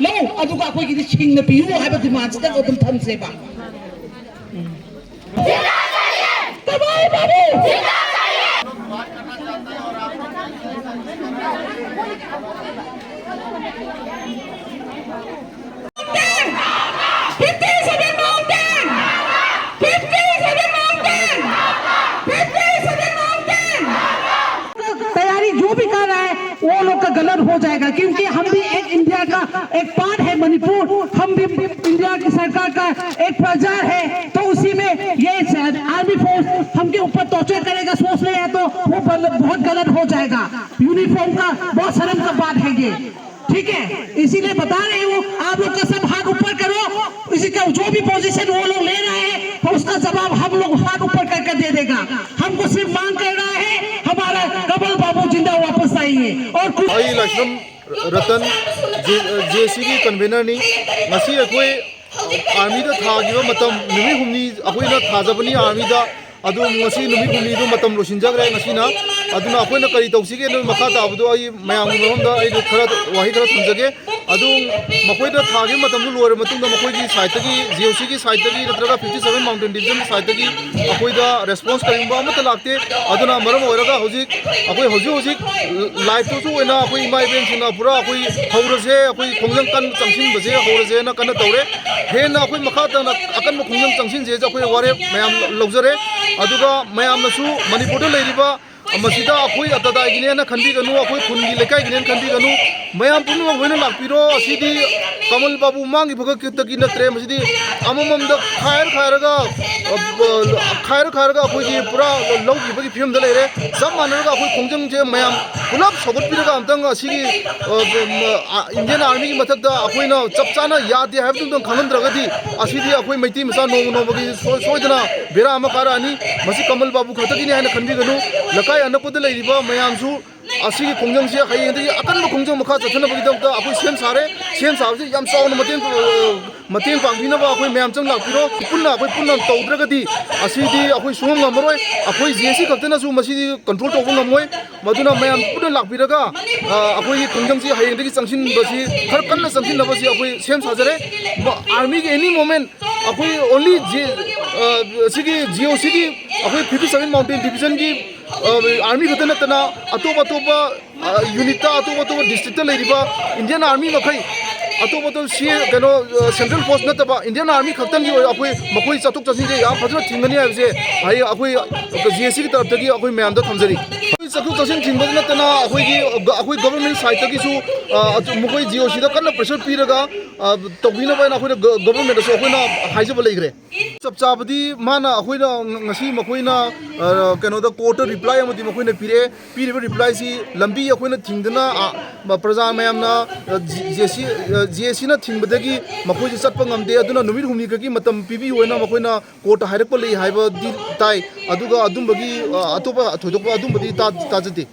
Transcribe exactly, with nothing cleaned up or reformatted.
ꯂꯧ, ꯑꯗꯨꯒ ꯑꯩꯈꯣꯏꯒꯤꯗꯤ ꯁꯤꯡꯅ ꯄꯤꯌꯨ ꯍꯥꯏꯕ ꯗꯤꯃꯥꯟꯁꯤꯗ ꯑꯗꯨꯝ ꯊꯝꯁꯦꯕ꯫ ꯀꯃꯜ ꯕꯥꯕꯨ! Fifty seven mountain! Fifty seven mountain! Fifty seven mountain! तैयारी जो भी कर रहा है, वो लोग का गलत हो जाएगा, क्योंकि हम भी एक इंडिया का एक पार्ट है मणिपुर, हम भी इंडिया की सरकार का एक प्रजा है, तो उसी में ये आर्मी फोर्स हमके ऊपर टॉर्चर करेगा, सोच रहे हैं, तो वो बल- बहुत गलत हो जाएगा। यूनिफॉर्म का बहुत शर्म का बात है ये, ठीक है? इसीलिए बता रहे हूँ, आप लोग का सब हाथ ऊपर करो। इसी का जो भी पोजीशन वो लोग ले रहे हैं, तो उसका जवाब हम लोग हाथ ऊपर करके दे देगा। हमको सिर्फ मांग करना है, हमारा कमल बाबू जिंदा वापस आइए। और कुछ ꯑꯩ ꯂꯥꯏꯁ꯭ꯔꯝ ꯔꯇꯟ, ꯖꯦ ꯑꯦ ꯁꯤꯒꯤ ꯀꯟꯚꯦꯅꯔꯅꯤ꯫ ꯉꯁꯤ ꯑꯩꯈꯣꯏ ꯑꯥꯔꯃꯤꯗ ꯊꯥꯈꯤꯕ ꯃꯇꯝ ꯅꯨꯃꯤꯠ ꯍꯨꯝꯅꯤ ꯑꯩꯈꯣꯏꯅ ꯊꯥꯖꯕꯅꯤ ꯑꯥꯔꯃꯤꯗ꯫ ꯑꯗꯨ ꯉꯁꯤ ꯅꯨꯃꯤꯠ ꯍꯨꯝꯅꯤꯗꯨ ꯃꯇꯝ ꯂꯣꯏꯁꯤꯟꯖꯈ꯭ꯔꯦ ꯉꯁꯤꯅ꯫ ꯑꯗꯨꯅ ꯑꯩꯈꯣꯏꯅ ꯀꯔꯤ ꯇꯧꯁꯤꯒꯦ ꯅꯣꯏ ꯃꯈꯥ ꯇꯥꯕꯗꯣ ꯑꯩ ꯃꯌꯥꯝꯒꯤ ꯃꯐꯝꯗ ꯑꯩ ꯈꯔ ꯋꯥꯍꯩ ꯈꯔ ꯊꯝꯖꯒꯦ꯫ ꯑꯗꯨ ꯃꯈꯣꯏꯗ ꯊꯥꯈꯤꯕ ꯃꯇꯝꯗꯨ ꯂꯣꯏꯔꯕ ꯃꯇꯨꯡꯗ ꯃꯈꯣꯏꯒꯤ ꯁꯥꯏꯠꯇꯒꯤ, ꯖꯤ ꯑꯣ ꯁꯤꯒꯤ ꯁꯥꯏꯠꯇꯒꯤ ꯅꯠꯇ꯭ꯔꯒ fifty seven mountain division ꯁꯥꯏꯠꯇꯒꯤ ꯑꯩꯈꯣꯏꯗ ꯔꯦꯁꯄꯣꯟꯁ ꯀꯔꯤꯒꯨꯝꯕ ꯑꯃꯠꯇ ꯂꯥꯛꯇꯦ꯫ ꯑꯗꯨꯅ ꯃꯔꯝ ꯑꯣꯏꯔꯒ ꯍꯧꯖꯤꯛ ꯑꯩꯈꯣꯏ ꯍꯧꯖꯤꯛ ꯍꯧꯖꯤꯛ ꯂꯥꯏꯐꯇꯁꯨ ꯑꯣꯏꯅ ꯑꯩꯈꯣꯏ ꯏꯃꯥ ꯏꯕꯦꯟꯁꯤꯡꯅ ꯄꯨꯔꯥ ꯑꯩꯈꯣꯏ ꯍꯧꯔꯁꯦ, ꯑꯩꯈꯣꯏ ꯈꯣꯡꯖꯪ ꯀꯟꯅ ꯆꯪꯁꯤꯟꯕꯁꯦ ꯍꯧꯔꯁꯦꯅ ꯀꯟꯅ ꯇꯧꯔꯦ꯫ ꯍꯦꯟꯅ ꯑꯩꯈꯣꯏ ꯃꯈꯥ ꯇꯥꯅ ꯑꯀꯟꯕ ꯈꯣꯡꯖꯪ ꯆꯪꯁꯤꯟꯁꯦꯁꯦ ꯑꯩꯈꯣꯏ ꯋꯥꯔꯦꯞ ꯃꯌꯥꯝ ꯂꯧꯖꯔꯦ꯫ ꯑꯗꯨꯒ ꯃꯌꯥꯝꯅꯁꯨ ꯃꯅꯤꯄꯨꯔꯗ ꯂꯩꯔꯤꯕ ꯃꯁꯤꯗ ꯑꯩꯈꯣꯏ ꯑꯇꯗꯥꯏꯒꯤꯅꯦꯅ ꯈꯟꯕꯤꯒꯅꯨ, ꯑꯩꯈꯣꯏ ꯈꯨꯟꯒꯤ ꯂꯩꯀꯥꯏꯒꯤꯅꯦꯅ ꯈꯟꯕꯤꯒꯅꯨ, ꯃꯌꯥꯝ ꯄꯨꯝꯅꯃꯛ ꯂꯣꯏꯅ ꯂꯥꯛꯄꯤꯔꯣ꯫ ꯑꯁꯤꯗꯤ ꯀꯃꯜ ꯕꯥꯕꯨ ꯃꯥꯡꯈꯤꯕ ꯈꯛꯇꯒꯤ ꯅꯠꯇ꯭ꯔꯦ, ꯃꯁꯤꯗꯤ ꯑꯃꯃꯝꯗ ꯈꯥꯏꯔ ꯈꯥꯏꯔꯒ, ꯑ, ꯑ, ꯈꯥꯏꯔ ꯈꯥꯏꯔꯒ ꯑꯩꯈꯣꯏꯒꯤ ꯄꯨꯔꯥ ꯂꯧꯈꯤꯕꯒꯤ ꯐꯤꯕꯝꯗ ꯂꯩꯔꯦ꯫ ꯆꯞ ꯃꯥꯟꯅꯔꯒ ꯑꯩꯈꯣꯏ ꯈꯣꯡꯖꯪꯁꯦ ꯃꯌꯥꯝ ꯄꯨꯂꯞ ꯁꯧꯒꯠꯄꯤꯔꯒ ꯑꯝꯇꯪ ꯑꯁꯤꯒꯤ, ꯑ, ꯑ, ꯏꯟꯗꯤꯌꯟ ꯑꯥꯔꯃꯤꯒꯤ ꯃꯊꯛꯇ ꯑꯩꯈꯣꯏꯅ ꯆꯞ ꯆꯥꯅ ꯌꯥꯗꯦ ꯍꯥꯏꯕꯗꯨ ꯑꯝꯇꯪ ꯈꯪꯍꯟꯗ꯭ꯔꯒꯗꯤ ꯑꯁꯤꯗꯤ ꯑꯩꯈꯣꯏ ꯃꯩꯇꯩ ꯃꯆꯥ ꯅꯣꯡꯃ ꯅꯣꯡꯃꯒꯤ ꯁꯣꯏ-, ꯁꯣꯏꯗꯅ ꯕꯦꯔꯥ ꯑꯃ ꯀꯥꯔꯛꯑꯅꯤ꯫ ꯃꯁꯤ ꯀꯃꯜ ꯕꯥꯕꯨ ꯈꯛꯇꯒꯤꯅꯤ ꯍꯥꯏꯅ ꯈꯟꯕꯤꯒꯅꯨ꯫ ꯂꯩꯀꯥꯏ ꯑꯅꯛꯄꯗ ꯂꯩꯔꯤꯕ ꯃꯌꯥꯝꯁꯨ ꯑꯁꯤꯒꯤ ꯈꯣꯡꯖꯪꯁꯤ ꯍꯌꯦꯡꯗꯒꯤ ꯑꯀꯟꯕ ꯈꯣꯡꯖꯪ ꯃꯈꯥ ꯆꯠꯊꯅꯕꯒꯤꯗꯃꯛꯇ ꯑꯩꯈꯣꯏ ꯁꯦꯝ ꯁꯥꯔꯦ꯫ ꯁꯦꯝ ꯁꯥꯕꯁꯤ ꯌꯥꯝ ꯆꯥꯎꯅ ꯃꯇꯦꯡ, ꯑ, ꯃꯇꯦꯡ ꯄꯥꯡꯕꯤꯅꯕ ꯑꯩꯈꯣꯏ ꯃꯌꯥꯝ ꯆꯪ ꯂꯥꯛꯄꯤꯔꯣ꯫ ꯄꯨꯟꯅ ꯑꯩꯈꯣꯏ ꯄꯨꯟꯅ ꯇꯧꯗ꯭ꯔꯒꯗꯤ ꯑꯁꯤꯗꯤ ꯑꯩꯈꯣꯏ ꯁꯨꯡꯉꯝ ꯉꯝꯃꯔꯣꯏ꯫ ꯑꯩꯈꯣꯏ ꯖꯦ ꯑꯦꯁ ꯁꯤ ꯈꯛꯇꯅꯁꯨ ꯃꯁꯤꯗꯤ ꯀꯟꯇ꯭ꯔꯣꯜ ꯇꯧꯕ ꯉꯝꯃꯣꯏ꯫ ꯃꯗꯨꯅ ꯃꯌꯥꯝ ꯄꯨꯟꯅ ꯂꯥꯛꯄꯤꯔꯒ, ꯑ, ꯑꯩꯈꯣꯏꯒꯤ ꯈꯣꯡꯖꯪꯁꯤ ꯍꯌꯦꯡꯗꯒꯤ ꯆꯪꯁꯤꯟꯕꯁꯤ, ꯈꯔ ꯀꯟꯅ ꯆꯪꯁꯤꯟꯅꯕꯁꯤ ꯑꯩꯈꯣꯏ ꯁꯦꯝ ꯁꯥꯖꯔꯦ꯫ ꯃ-, ꯑꯥꯔꯃꯤꯒꯤ ꯑꯦꯅꯤ ꯃꯣꯃꯦꯟ ꯑꯩꯈꯣꯏ only ꯖꯤ-, ꯑ, ꯁꯤꯒꯤ ꯖꯤ ꯑꯣ ꯁꯤꯒꯤ ꯑꯩꯈꯣꯏ fifty seven mountain division ꯒꯤ, ꯑ, ꯑꯥꯔꯃꯤ ꯈꯛꯇ ꯅꯠꯇꯅ ꯑꯇꯣꯞ ꯑꯇꯣꯞꯄ, ꯑ, ꯌꯨꯅꯤꯠꯇ, ꯑꯇꯣꯞ ꯑꯇꯣꯞꯄ ꯗꯤꯁꯇ꯭ꯔꯤꯛꯇ ꯂꯩꯔꯤꯕ ꯏꯟꯗꯤꯌꯟ ꯑꯥꯔꯃꯤ ꯃꯈꯩ, ꯑꯇꯣꯞ ꯑꯇꯣꯞꯄ ꯁꯤ, ꯀꯩꯅꯣ, ꯑ, ꯁꯦꯟꯇ꯭ꯔꯦꯜ ꯐꯣꯔꯁ ꯅꯠꯇꯕ ꯏꯟꯗꯤꯌꯟ ꯑꯥꯔꯃꯤ ꯈꯛꯇꯪꯒꯤ ꯑꯣꯏ-, ꯑꯩꯈꯣꯏ ꯃꯈꯣꯏ ꯆꯠꯊꯣꯛ ꯆꯠꯁꯤꯟꯁꯦ ꯌꯥꯝ ꯐꯖꯅ ꯊꯤꯡꯒꯅꯤ ꯍꯥꯏꯕꯁꯦ ꯍꯌꯦꯡ ꯑꯩꯈꯣꯏ ꯖꯤ ꯑꯦꯁ ꯁꯤꯒꯤ ꯇꯔꯞꯇꯒꯤ ꯑꯩꯈꯣꯏ ꯃꯌꯥꯝꯗ ꯊꯝꯖꯔꯤ꯫ ꯑꯩꯈꯣꯏ ꯆꯠꯊꯣꯛ ꯆꯠꯁꯤꯟ ꯊꯤꯡꯕꯗ ꯅꯠꯇꯅ ꯑꯩꯈꯣꯏꯒꯤ, ꯑꯩꯈꯣꯏ ꯒꯚꯔꯟꯃꯦꯟ ꯁꯥꯏꯠꯇꯒꯤꯁꯨ, ꯑ, ꯑꯗꯨ ꯃꯈꯣꯏ ꯖꯤ ꯑꯣ ꯁꯤꯗ ꯀꯟꯅ ꯄ꯭ꯔꯦꯁꯔ ꯄꯤꯔꯒ, ꯑ, ꯇꯧꯕꯤꯅꯕ ꯍꯥꯏꯅ ꯑꯩꯈꯣꯏꯅ ꯒ-, ꯒꯚꯔꯟꯃꯦꯟꯗꯁꯨ ꯑꯩꯈꯣꯏꯅ ꯍꯥꯏꯖꯕ ꯂꯩꯈ꯭ꯔꯦ꯫ ꯆꯞ ꯆꯥꯕꯗꯤ ꯃꯥꯅ ꯑꯩꯈꯣꯏꯅ ꯉ-, ꯉꯁꯤ ꯃꯈꯣꯏꯅ, ꯑ, ꯀꯩꯅꯣꯗ ꯀꯣꯔꯠꯇ ꯔꯤꯄ꯭ꯂꯥꯏ ꯑꯃꯗꯤ ꯃꯈꯣꯏꯅ ꯄꯤꯔꯛꯑꯦ꯫ ꯄꯤꯔꯤꯕ ꯔꯤꯄ꯭ꯂꯥꯏꯁꯤ ꯂꯝꯕꯤ ꯑꯩꯈꯣꯏꯅ ꯊꯤꯡꯗꯅ, ꯑ, ꯃ-, ꯄ꯭ꯔꯖꯥ ꯃꯌꯥꯝꯅ, ꯑ, ꯖꯤ-, ꯖꯦ ꯁꯤ, ꯑ, ꯖꯦ ꯑꯦꯁ ꯁꯤꯅ ꯊꯤꯡꯕꯗꯒꯤ ꯃꯈꯣꯏꯁꯨ ꯆꯠꯄ ꯉꯝꯗꯦ, ꯑꯗꯨꯅ ꯅꯨꯃꯤꯠ ꯍꯨꯝꯅꯤ ꯈꯛꯀꯤ ꯃꯇꯝ ꯄꯤꯕꯤꯌꯨ ꯍꯥꯏꯅ ꯃꯈꯣꯏꯅ ꯀꯣꯔꯠꯇ ꯍꯥꯏꯔꯛꯄ ꯂꯩ ꯍꯥꯏꯕꯗꯤ ꯇꯥꯏ꯫ ꯑꯗꯨꯒ ꯑꯗꯨꯝꯕꯒꯤ, ꯑ, ꯑꯇꯣꯞꯄ ꯊꯣꯏꯗꯣꯛꯄ ꯑꯗꯨꯝꯕꯗꯤ ꯇꯥ-, ꯇꯥꯖꯗꯦ꯫